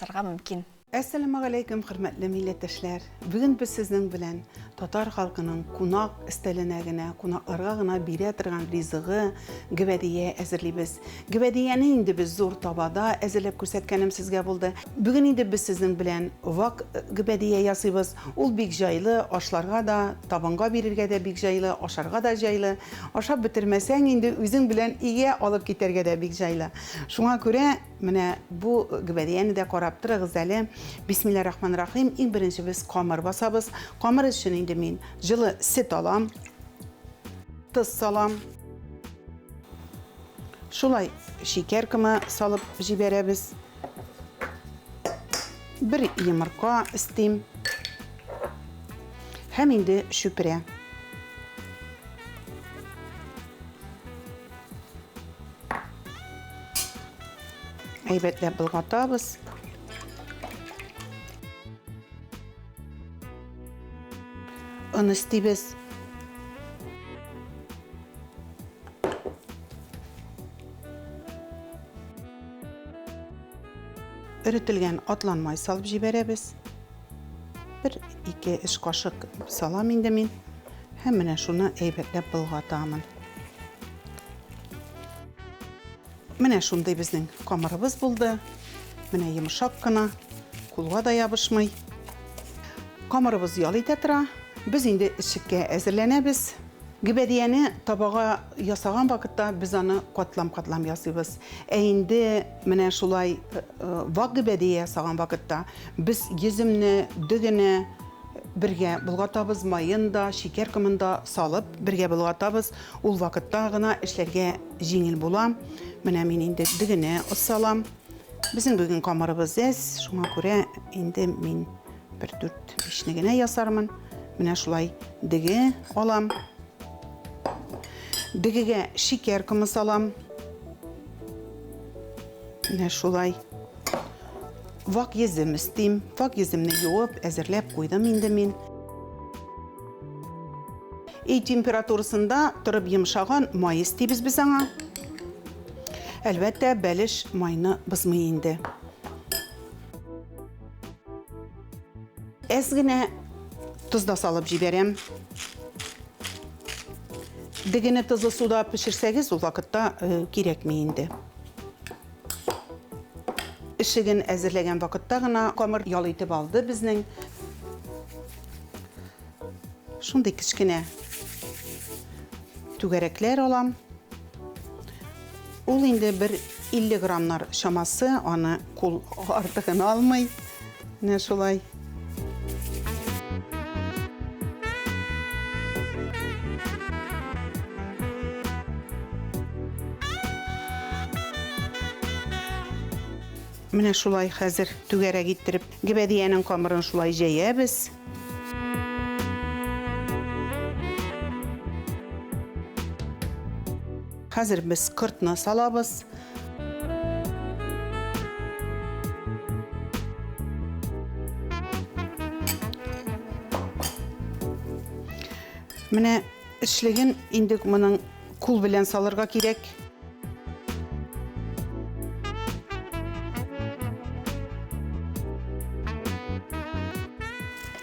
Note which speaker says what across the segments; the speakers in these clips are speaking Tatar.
Speaker 1: Сырга мөмкин.
Speaker 2: Әссәламегаләйкем, хөрмәтле милләттәшләр! Бүген без сезнең белән татар халкының кунак өстәленә генә, кунакларга гына бирә торган ризыгы, гөбәдия әзерлибез. Гөбәдияне инде без зур табада әзерләп күрсәткәнем сезгә булды. Бүген инде без сезнең белән вак гөбәдия ясыйбыз. Ул бик җайлы, ашларга да, табынга бирергә дә бик җайлы, ашарга да җайлы. Ашап бетермәсәң инде үзең белән өйгә алып китәргә дә бик җайлы. Шуңа күрә Менә бу гөбәдияне дә карап торыгыз әле. Бисмилла рахман рахим. Иң беренче без камыр басабыз. Камыр өчен инде мин җылы сөт алам. Тоз салам. Шулай шикәр комы салып җибәрәбез. Бер йомырка өстим. Һәм инде чүпрә. Әйбәтләп болгатабыз. Он өстибез. Эретелгән атланмай салып җибәрәбез. Бер ике эш кашык салам инде мин. Һәм менә шуны әйбәтләп болгатамын. Менә шундый безнең камырыбыз булды. Менә йомшак кына, кулга да ябышмый. Камырыбыз ял итә тора. Без инде эчеккә әзерләнәбез. Гөбәдияне табага ясаган вакытта без аны катлам-катлам ясыйбыз. Ә инде менә шулай э, э, вак гөбәдия ясаган вакытта без йөземне, дөгене, бергә болгатабыз, маен да, шикәр комын да салып бергә болгатабыз. Ул вакытта гына эшләргә җиңел була. Менә мин инде дөгене салам. Безнең бүген камырыбыз әз, шуңа күрә инде мин бер дүрт бишне генә ясармын. Менә шулай дөге алам. Дөгегә шикәр комы салам. Менә шулай. Вак йөзем өстим. Вак йөземне юып, әзерләп куйдым инде мин. Өй температурасында торып йомшаган май өстибез без аңа. Әлбәттә, бәлеш майны бозмый инде. Әз генә тоз да салып җибәрәм. Дегене тозлы суда пешерсәгез, ул вакытта э, кирәкми инде. Эшеген әзерләгән вакытта гына камыр ял итеп алды безнең. Шундый кечкенә түгәрәкләр алам. Ул инде бер 50 граммнар чамасы, аны кул артыгын алмый. Менә шулай. Менә шулай хәзер түгәрәк иттереп гөбәдиянең камырын шулай җәябез. Хәзер без кортны салабыз. Менә эчлеген инде моның кул белән салырга кирәк.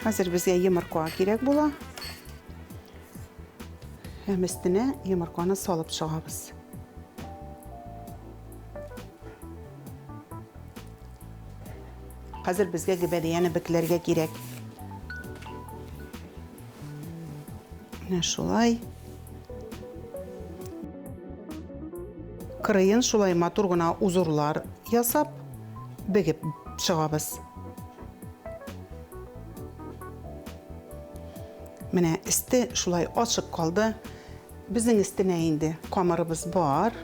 Speaker 2: Хәзер безгә йомырка кирәк була. Һәм өстенә йомырканы салып чыгабыз. Хәзер безгә гөбәдияне бекләргә кирәк. Менә шулай. Кырыен шулай матур гына узорлар ясап, бегеп чыгабыз. Менә өсте шулай ачык калды. Безнең өстенә инде камырыбыз бар.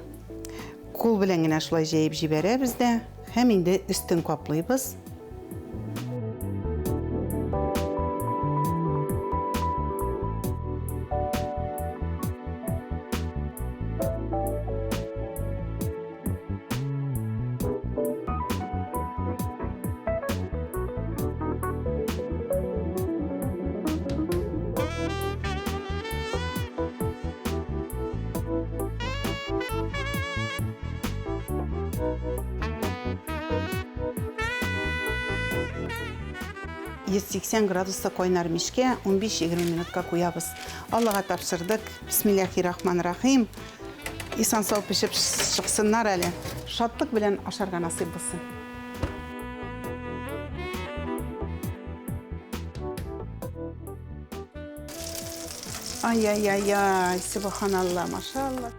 Speaker 2: Кул белән генә шулай җәеп җибәрәбез дә һәм инде өстен каплыйбыз. 180 градуста кайнар мичкә 15-20 минутка куябыз. Аллага тапшырдык. Бисмиллахи рахман рахим. Исән-сау пешеп чыксыннар әле. Шатлык белән ашарга насыйп булсын. Ай-яй-яй-яй, субханалла, машалла.